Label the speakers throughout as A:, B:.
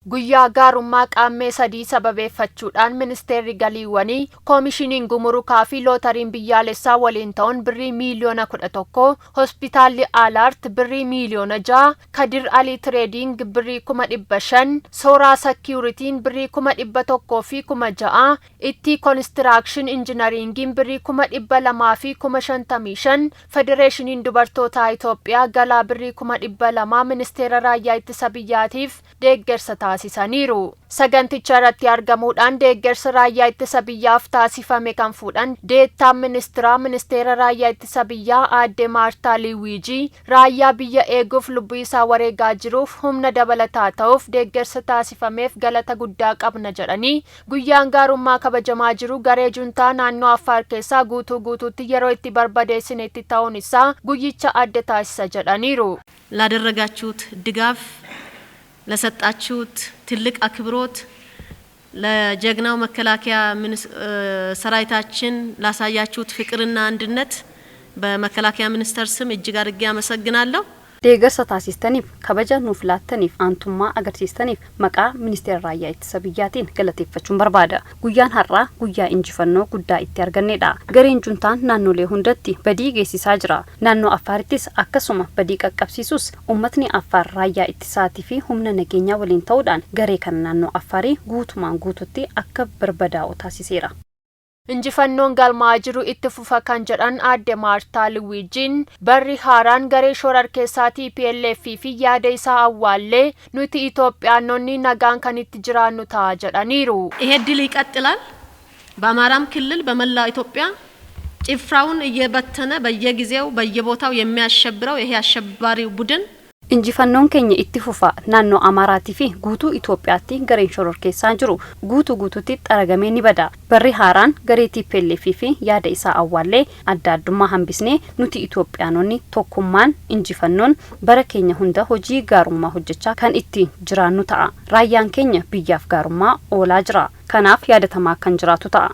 A: Guyyaa gaarummaa Qaammee 3 sababeeffachuudhaan Ministeerri Galiiwwanii, Koomishiniin Gumurukaa fi Lootariin Biyyaalessaa waliin ta'uun Birrii miiliyoona 11, Hospitaalli Alaart Birrii miiliyoona 6, Kadir Alii Tireediing Birrii 500,000, Sooraa Sakiwuritiin Birrii 106,000, Ittii Konistiraakshin Injinariingiin Birrii 255,000, Federeeshiniin Dubartootaa Itoophiyaa galaa Birrii 200,000 Ministeera Raayyaa Ittisa Biyyaatiif deeggarsa taasisaniiru. Saganticha irratti argamuudhaan deeggarsa Raayyaa Ittisa Biyyaaf taasifame kan fuudhan Deettaan Ministiraa Ministeera Raayyaa Ittisa Biyyaa Aadde Maartaa Liwiijii, raayyaa biyya eeguuf lubbuu isaa wareegaa jiruuf humna dabalataa ta'uuf deeggarsa taasifameef galata guddaa qabna jedhanii, guyyaan gaarummaa kabajamaa jiru garee Juntaa naannoo Affaar keessaa guutuu guutuutti yeroo itti barbadeessinetti ta'uun isaa guyyicha adda taasisa jedhaniiru.
B: ላደረጋችሁት ድጋፍ ለሰጣችሁት ትልቅ አክብሮት ለጀግናው መከላከያ ሰራዊታችን ላሳያችሁት ፍቅርና አንድነት በመከላከያ ሚኒስቴር ስም እጅግ አድርጌ አመሰግናለሁ።
C: Deeggarsa taasistaniif, kabaja nuuf laattaniif, aantummaa agarsiistaniif maqaa Ministeera Raayyaa Ittisa Biyyaatiin galateeffachuun barbaada. Guyyaan har'aa guyyaa injifannoo guddaa itti argannedha. Gareen juntaan naannolee hundatti badii geessisaa jira. Naannoo Affaariittis akkasuma badii qaqqabsiisus uummatni Affaar raayyaa ittisaatii fi humna nageenyaa waliin ta'uudhaan garee kana naannoo Affaarii guutumaan guututti akka barbadaa'u taasiseera.
A: Injifannoon galmaa'aa jiru itti fufa kan jedhan Aadde Maartaa Liwiijiin, barri haaraan garee shororkeessaa TPLF fi yaada isaa awwaallee nuti Itoophiyaanonni nagaan kan itti jiraannu ta'a jedhaniiru.
B: ይሄ ድል ይቀጥላል። በአማራም ክልል በመላው ኢትዮጵያ ጭፍራውን እየበተነ በየጊዜው በየቦታው የሚያሸብረው ይሄ አሸባሪው ቡድን
C: Injifannoon keenya itti fufa. Naannoo Amaaraatii fi guutuu Itoophiyaatti gareen shororkeessaa jiru guutuu guutuutti xaragamee ni bada. Barri haaraan garee TPLF fi yaada isaa awwaallee, adda addummaa hambisnee, nuti Itoophiyaanonni tokkummaan injifannoon bara keenya hunda hojii gaarummaa hojjechaa kan itti jiraannu ta'a. Raayyaan keenya biyyaaf gaarummaa oolaa jira. Kanaaf yaadatamaa kan jiraatu ta'a.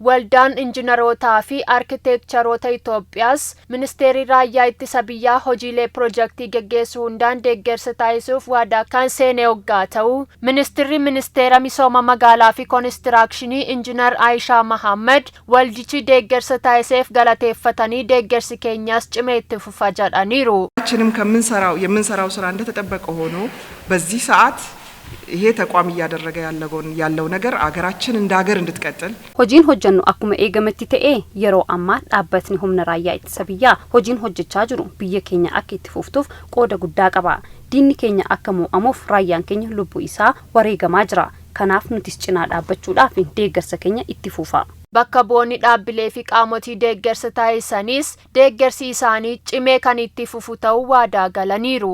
A: Waldaan Injiinarootaa fi Arkiteekcharoota Itoophiyaas Ministeerri Raayyaa Ittisa Biyyaa hojiilee piroojeektii geggeessuu hundaan deeggarsa taasisuuf waadaa kan seene hoggaa ta'u, Ministeerri Ministeera Misooma Magaalaa fi Konistiraakshinii Injiinar Aayishaa Mahammad waldichi deeggarsa taasiseef galateeffatanii, deeggarsi keenyas cimee itti fufa jedhaniiru.
D: ችንም ከምንሰራው የምንሰራው ስራ እንደተጠበቀ ሆኖ በዚህ ሰዓት ይሄ ተቋም እያደረገ ያለው ነገር አገራችን እንደ ሀገር እንድትቀጥል
C: Hojiin hojjennu akkuma eegametti ta'ee, yeroo ammaa dhaabbatni humna raayyaa ittisa biyyaa hojiin hojjechaa jiru biyya keenya akka itti fuftuuf qooda guddaa qaba. Diinni keenya akka mo'amuuf raayyaan keenya lubbuu isaa wareegamaa jira. Kanaaf nutis cinaa dhaabbachuudhaaf deeggarsa keenya itti fufa.
A: Bakka bu'oonni dhaabbilee fi qaamotii deeggarsa taasisaniis deeggarsi isaanii cimee kan itti fufu ta'uu waadaa galaniiru.